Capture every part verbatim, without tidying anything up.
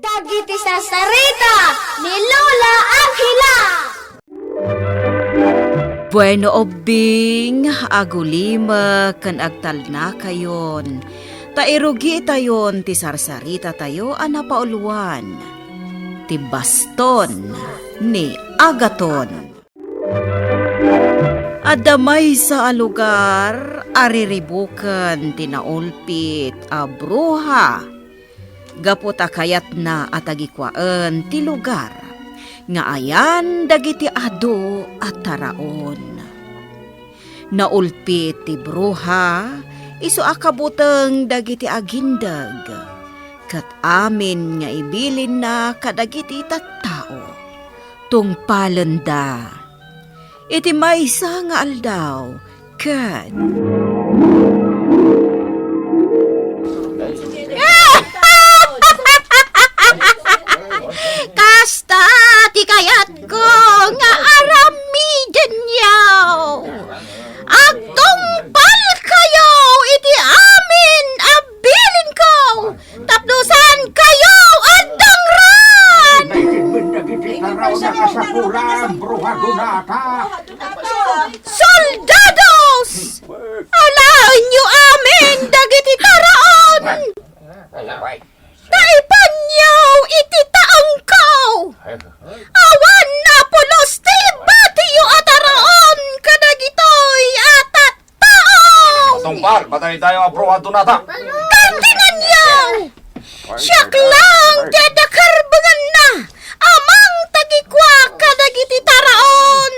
Dagiti sarsarita ni Lola Angela. Bueno, ubbing, agulimek ken agtalnakayon, ta irugiitayon ti sarsaritatayo a napauluan, ti Baston ni Agaton. Adda maysa a lugar a riribuken ti naulpit a bruha. Gapu ta kayatna a tagikuaen ti lugar nga ayan dagiti adu a taraon. Naulpit ti bruha isu a kabuteng dagiti agindeg, ket amin nga ibilinna kadagiti tattao, tungpalenda. Iti maysa nga aldaw, ket kasta ti kayatko nga aramidenyo. Agtungpalkayo iti amin a bilinko tapno saankayo a dangran! Dagiti kasapulan, bruha dunata. Soldados! Alaenyo amin dagiti taraon! Ta ipanyo iti taengko! Awan a pulos ti ibatiyo a taraon kadagitoy a tattao! Tungpal, patay tayo a bruha dunata. Kantinanyo! Siak lang ti adda karbenganna, amang ta kikua kadagiti taraon.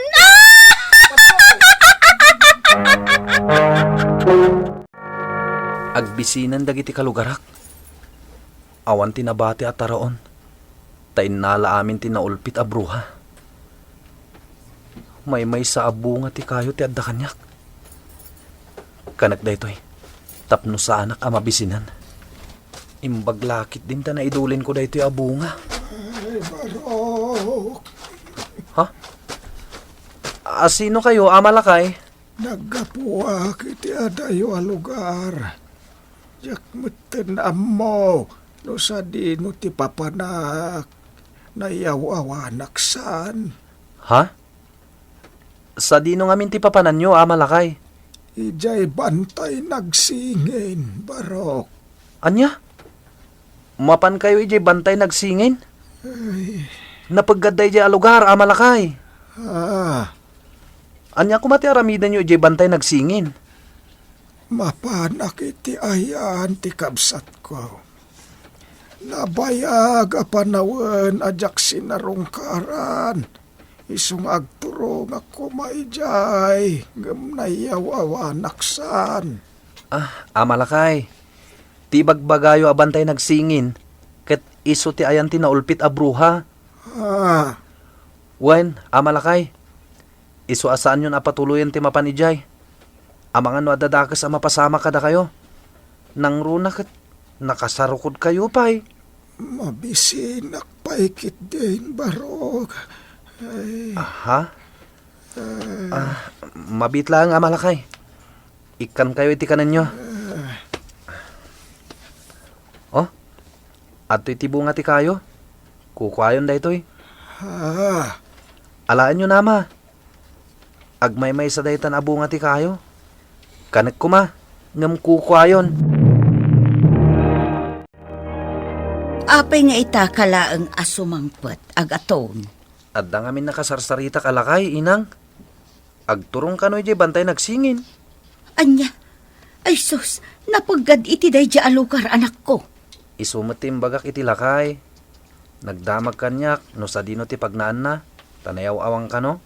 Agbisinan dagiti kalugarak. Awan ti nabati a taraon, ta innala amin ti naulpit a bruha. Maymaysa a bunga ti kayo ti adda kaniak. Kanek daytoy, tapno saanak a mabisinan. Imbag la ketdin ta naidulinko daytoy a bunga. Ay, Barok. Ha? A, sino kayo, Ama Lakay? Naggapuak iti adayo a lugar. Diak metten ammo no sadino ti papanak. Nayaw-awanak saan. Ha? Sadino ngamin ti papananyo, Ama Lakay? Idiay Bantay Nagsingin, Barok. Ania? Mapankayo idiay Bantay Nagsingin? Ay. Napeggad daydiay a lugar, Ama Lakay. Ah. Ania koma ti aramidenyo idiay Bantay Nagsingin? Mapanak iti ayan ti kabsatko. Nabayag a panawen a diak sinarungkaran. Isu nga agturongak koma idiay, ngem nayaw-awanak saan. Ah, Ama Lakay, ti ibagbagayo a Bantay Nagsingin, ket isu ti ayan ti naulpit a bruha. Ah. Wen, Ama Lakay, isu a saanyon a patuloyen ti mapan idiay. Amangan no adda dakes a mapasamak kadakayo. Nangruna ket nakasarukodkayo pay. Mabisinak pay ketdin, Barok. Ay. Aha. Ah. Ah, mabiit laeng, Ama Lakay. Ikkankayo iti kanenyo. Ah. Oh, adtoy ti bunga ti kayo. Kukuayon daytoy. Ah. Alaenyo, Ama. Agmaymaysa daytan a bunga ti kayo. Kanek koma, ngem kukuayon. Apay nga ita ka laeng a sumangpet, Agaton? Adda ngamin nakasarsaritak a lakay, inang. Agturong kano idiay Bantay Nagsingin. Ania? Ay sus, napeggad iti daydiay a lugar, anakko. Isu met ti imbagak iti lakay. Nagdamag kaniak no sadino ti pagnaanna, ta nayaw-awang kano.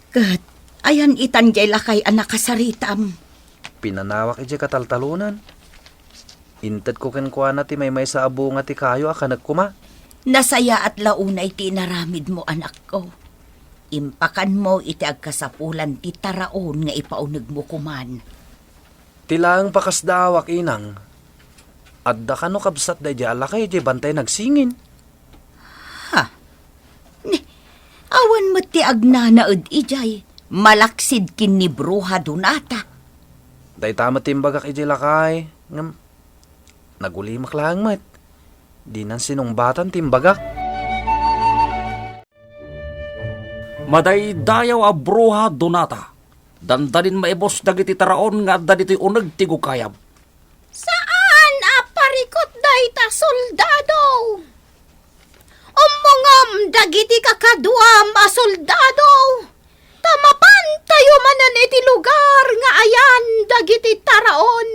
Ket ayan itan diay lakay a nakasaritam? Pinanawak idiay kataltalonan. Intedko kenkuana ti maymaysa a bunga ti kayo a kanek koma. Nasayaat la unay ti inaramidmo, anakko. Impakanmo iti agkasapulan ti taraon nga ipaunegmo koman. Ti laeng pakasdaawak, inang. Adda kano kabsat daydiay a lakay idiay Bantay Nagsingin? Ha? Ni, awan met ti agnanaed idiay, malaksid ken ni Bruha Donata. Dayta met ti imbagak idiay lakay, ngem nagulimek laeng met. Dinan sinungbatan ti imbagak. Madaydayaw a bruha Donata. Dandanin maibus dagiti taraon nga adda ditoy uneg ti gukayab. Saan a parikut dayta soldado. Ummongem dagiti kakaduam a soldado, ta mapantayo manen iti lugar nga ayan dagiti taraon.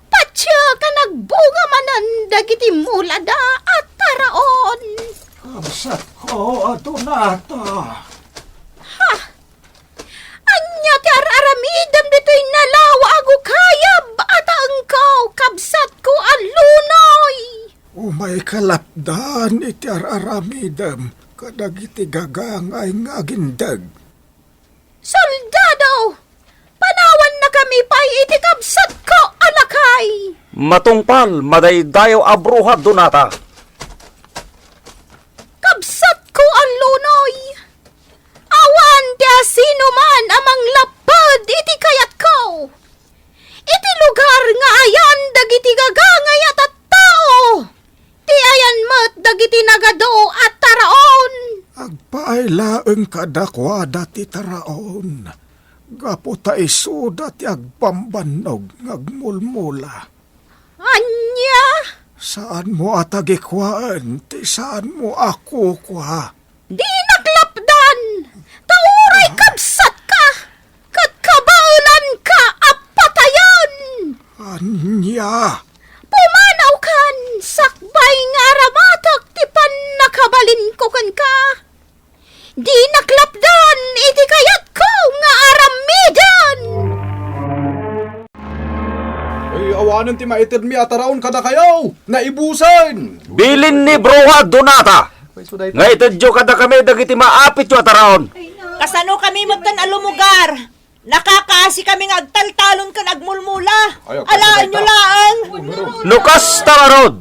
Patiek a nagbunga manen dagiti mulada a taraon. Kabsatko a Donata. Ha? Ania ti ar-aramidem ditoy nalawa a gukayab a taengko, kabsatko a Lunoy? Umayka lapdan iti ar-aramidem kadagiti gagangay nga agindeg. Soldado, panawannakami pay iti kabsatko a lakay. Matungpal, madaydayaw a bruha Donata. Kabsatko a Lunoy, awan ti asinoman a manglapped iti kayatko. Iti lugar nga ayan dagiti gagangay a tattao, ti ayan met dagiti nagadu a taraon. Agpaay laeng kadakuada ti taraon, gapu ta isuda ti agbambannog nga agmulmula. Ania? Saanmo a tagikuaen ti saanmo a kukua. Dinak lapdan, ta uray kabsatka, ket kabaelanka a patayen. Ania? Pumanawkan, sakbay nga aramatek ti pannakabalinko kenka. Dinak lapdan iti kayatko nga aramiden. Ay, awanen ti maitedmi a taraon kadakayo, naibusen. Bilin ni Bruha Donata nga itedyo kadakami dagiti maapityo a taraon. Kasano kami metten a lumugar? Nakakaasikami nga agtaltalon ken agmulmula. Ay, agtaltalon. Alaenyo laeng. No kasta ngarud,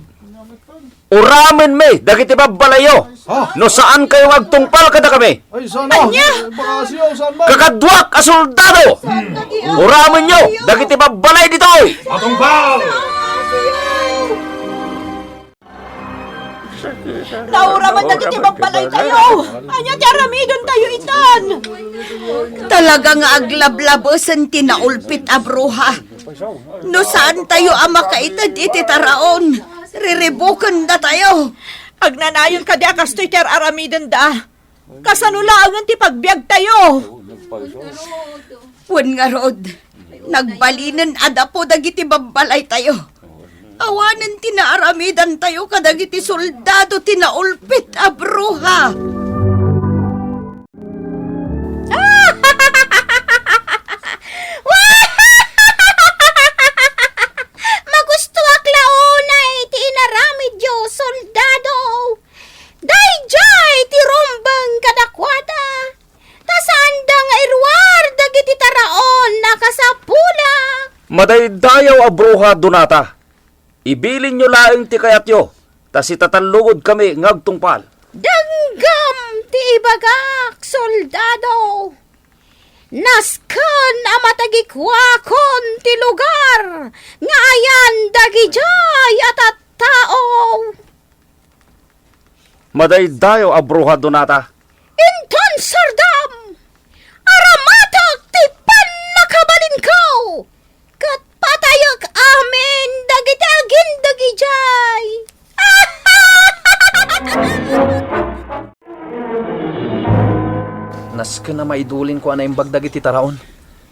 uramenmi dagiti babbalayyo. Ha? No saankayo nga agtungpal kadakami. Ay, saan? Ania? Baka siya, saan man? Kakaduak a soldado! Uramenyo dagiti babbalay ditoy! Matungpal! Nauraman dagiti babbalaytayo. Ania ti aramidentayo itan? Talaga nga aglablabesen ti naulpit a bruha. No saantayo a makaited iti taraon, riribukendatayo. Agnanayon kadi a kastoy ti ar-aramidenda? Kasano laengen ti pagbiagtayo? Wen ngarud, nagbalinen a dapo dagiti babbalaytayo. Awanen ti naaramidantayo kadagiti soldado ti naulpit a bruha. Magustoak la unay ti inaramidyo, soldado. Daydiay ti rumbeng kadakuada, ta saanda nga iruar dagiti taraon a kasapulak. Madaydayaw a bruha Donata, ibilinyo laeng ti kayatyo, ta sitatallugod kami nga agtungpal. Denggem ti ibagak, soldado. Nasken a matagikuakon ti lugar nga ayan dagidiay a tattao. Madaydayaw a bruha Donata. Inton sardam, aramatek ti pannakabalinko, ket patayek amin dagiti agindeg idiay. Nasken a maidulinko a naimbag dagiti taraon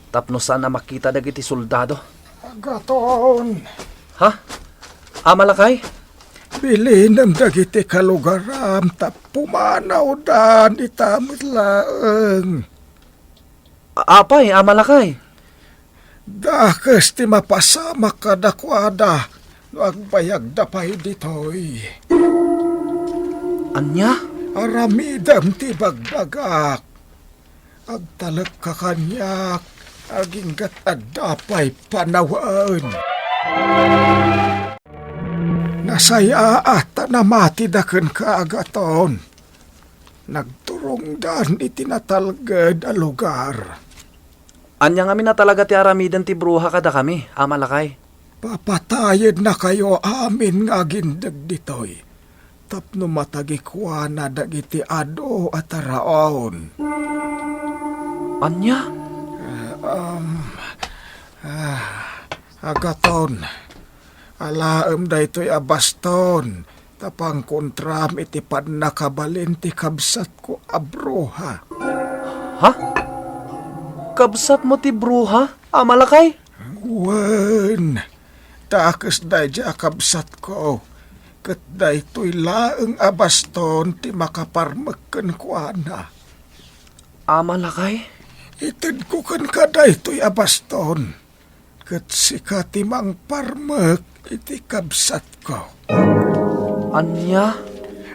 tapno saan a makita dagiti soldado. Agaton. Ha? Ama lakay? Bilinem dagiti kalugaram ta pumanawdan ita met laeng. A-, apay, Ama lakay? Dakes ti mapasamak kadakuada no agbayagda pay ditoy. Ania? Aramidem ti ibagbagak. Agtalekka kaniak, aginggat adda pay panawen. Nasayaat ta namatida kenka, Agaton. Nagturongdan iti natalged a lugar. Ania ngamin a talaga ti aramiden ti bruha kadakami, Ama lakay? Papatayennakayo amin nga agindeg ditoy tapno matagikuana dagiti adu a taraon. Ania? Ah, um, ah, Agaton, alaem daytoy a baston ta pangkontram iti pannakabalin ti kabsatko a bruha. Ha? Kabsatmo ti bruha, Ama Lakay? Wen, dakes daydiay a kabsatko, ket daytoy laeng a baston ti makaparmek kenkuana. Ama Lakay? Itedko kenka daytoy a baston, ket sika ti mangparmek iti kabsatko. Ania?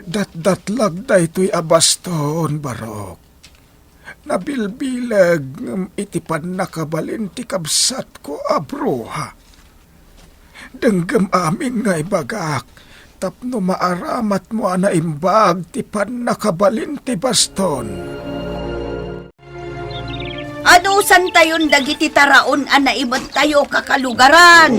Datdatlag daytoy a baston, Barok. Nabilbileg ngem iti pannakabalin ti kabsatko a bruha. Denggem amin nga ibagak tapno maaramatmo a naimbag ti pannakabalin ti baston. Anusantayon dagiti taraon a naimettayo, kakalugaran?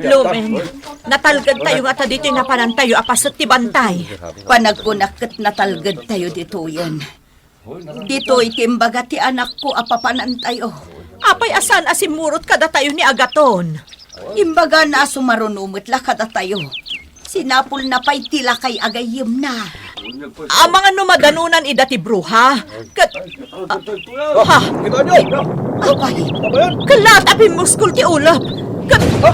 Lumen, natalgedtayo ngata ditoy napanantayo a paset ti bantay. Panagkunak ket natalgedtayo ditoyen. Ditoy ti imbaga ti anakko a papanantayo. Apay a saan a simmurot kadatayo ni Agaton? Imbagana a sumaruno met la kadatayo. Sinapulna pay ti lakay a gayyemna. Amangan no madanunan ida ti bruha. Ket, ah, ha? Apay, kalaat a pimmuskol ti ulep. Ket, ha?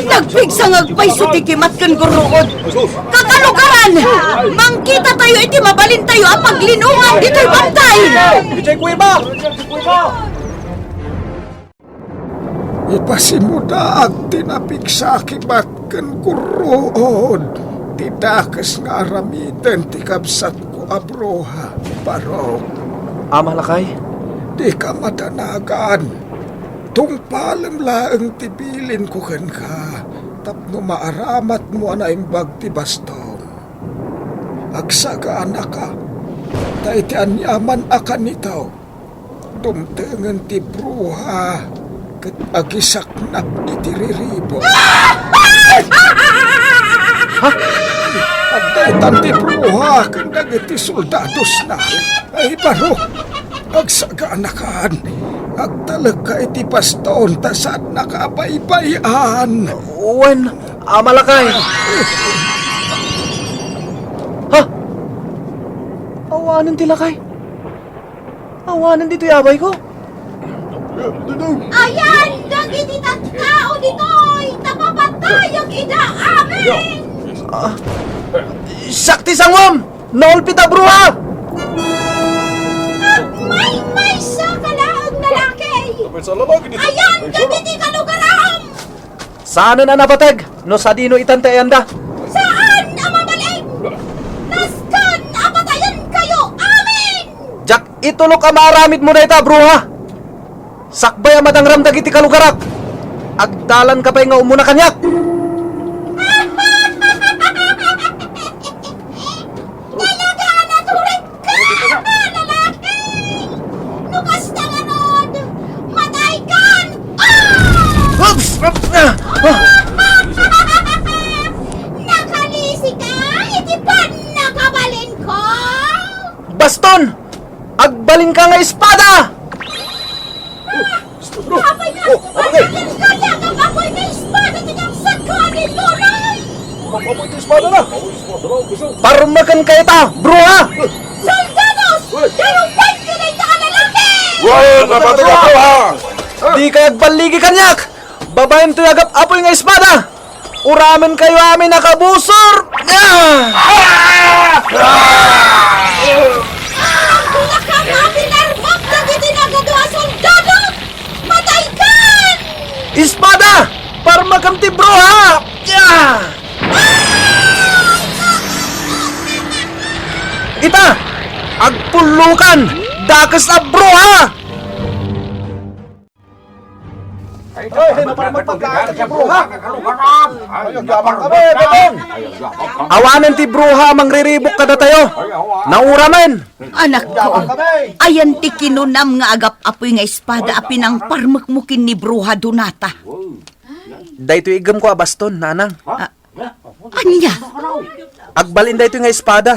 Nagpigsa nga agpayso ti kimat ken gurruod. Kakalugaran! Mangkitatayo iti mabalintayo a paglinungan ditoy bantay! Idiay kuweba! Ipasimudaag ti napigsa a kimat ken gurruod ti dakes nga aramiden ti kabsatko a bruha, Barok. Ama Lakay? Dika madanagan. Tungpalem laeng ti bilinko kenka tapno maaramatmo a naimbag ti baston. Agsagaanaka, ta iti aniaman a kanito, dumtengen ti bruha ket agisaknap iti riribuk. Ha? Agdaytan ti bruha ken dagiti soldadosna. Ay, Barok, agsagaanakan. Agtalekka iti baston ta saannaka a baybay-an. Wen, Ama Lakay. Ha? Awanen ti lakay. Awanen ditoy abayko. Ayan dagiti tattao ditoy, ta papatayek ida amin! Ah, siak ti sanguam! Naulpit a bruha! Agmaymaysa ka laeng, lalaki! Ayan dagiti kalugaram! Saanen a napateg no sadino itan ti ayanda. Saan a mabalin! Nasken a patayenkayo amin! Diak itulok a maaramidmo dayta, bruha! Sakbay a madangram dagiti kalugarak. Agdalanka pay nga umuna kaniak. Talaga a natured ka, lalaki! No kasta ngarud, mataykan! Ah! Oops! Ah! Ah! Nakalisika iti pannakabalinko! Baston! Agbalinka nga espada! Ah! Apay nga! Oh, apay! Kaya nga baboy nga espada ti kabsatko a ni Loren! Baboy ti espada na! Parmekenkayo ta, bruha! Soldados! Darupaykayo dayta a lalaki! Wen, napateg a bruha! Dikay agballigi kaniak! Babaen toy agap-apoy nga espada! Uramenkayo amin a kabusor! Ah! Ah! Agdakam a pinarmak dagiti nagadu a soldado! Mataykan! Espada! Parmekem ti bruha! Ah! Ita! Agpullokan! Dakes a bruha! Ay, Ay, naparmagpagkaan ti bruha. Ay, agyabang kami, Bedong. Awanen ti bruha a mangriribuk kadatayo. Nauramen. Anakko, ayan ti kinunam nga agap-apoy nga espada a pinangparmekmo ken ni Bruha Donata. Daytoy iggemko a baston, nanang. Ah, ania? Agbalin daytoy nga espada.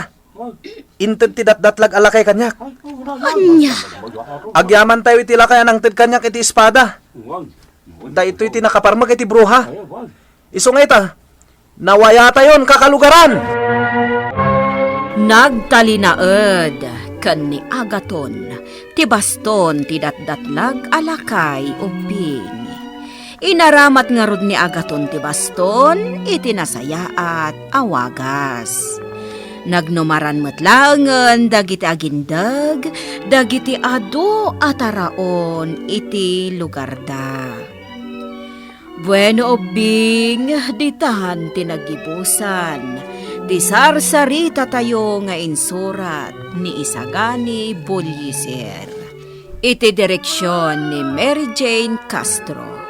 Inted ti datdatlag a lakay kaniak. Ania? Agyamantayo iti lakay a nangted kaniak iti espada. Daytoy ti nakaparmek iti bruha. Isu nga ita, nawayatayon kakalugaran. Nagtalinaed ken ni Agaton ti baston ti datdatlag a lakay ubbing. Inaramat ngarud ni Agaton ti baston iti nasayaat a wagas. Nagnumaran met laengen dagiti agindeg dagiti adu a taraon iti lugarda. Bueno, ubbing, ditan ti naggibusan ti sarsaritatayo nga insurat ni Isagani Bullieser. Iti direksion ni Mary Jane Castro.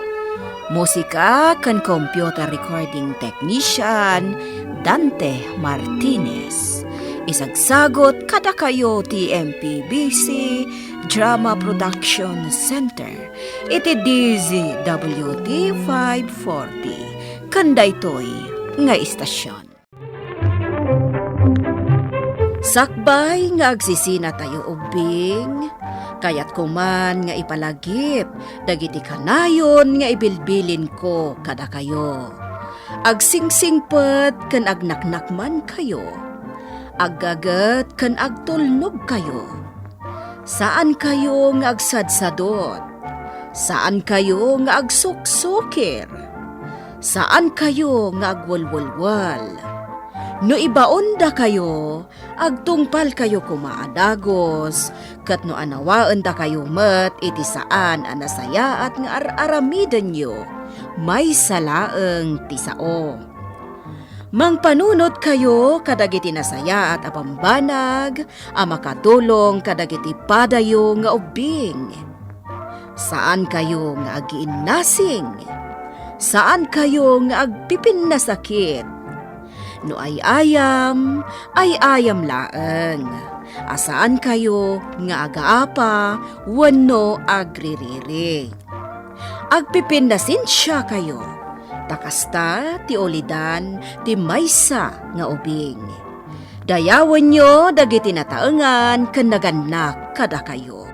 Musika ken computer recording technician, Dante Martinez. Isagsagot kadakayo ti M P B C Drama Production Center iti D Z W T five forty ken daytoy nga istasion. Sakbay nga agsisinatayo ubbing, kayatko man nga ipalagip dagiti kanayon nga ibilbilinko kadakayo. Agsingsingpet ken agnaknakmankayo. Aggaget ken agtulnogkayo. Saankayo nga agsadsadot. Saankayo nga agsuksukir. Saankayo nga agwelwelwel. No ibaondakayo, agtungpalkayo koma a dagus, ket no anawaendakayo met iti saan a nasayaat nga ar-aramidenyo, maysa laeng ti sao. Mangpanunotkayo kadagiti nasayaat a bambanag a makatulong kadagiti padayo nga ubbing. Saankayo nga agiinnasing. Saankayo nga agpipinnasakit. No ay-ayam, ay-ayam laeng. A saankayo nga agaapa wenno agririri. Agpipinnasensiakayo, ta kasta ti ulidan ti maysa nga ubing. Dayawenyo dagiti nataengan ken nagannak kadakayo.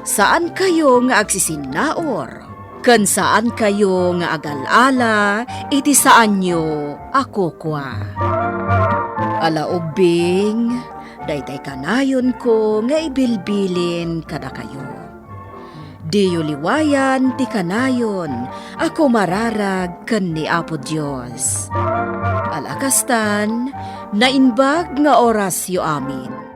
Saankayo nga agsisinnaur, ken saankayo nga agal-ala iti saanyo a kukua. Ala ubbing, daytay kanayonko nga ibilbilin kadakayo. Diyo liwayan ti kanayon a kumararag ken ni Apo Dios. Ala kastan, naimbag nga orasyo amin.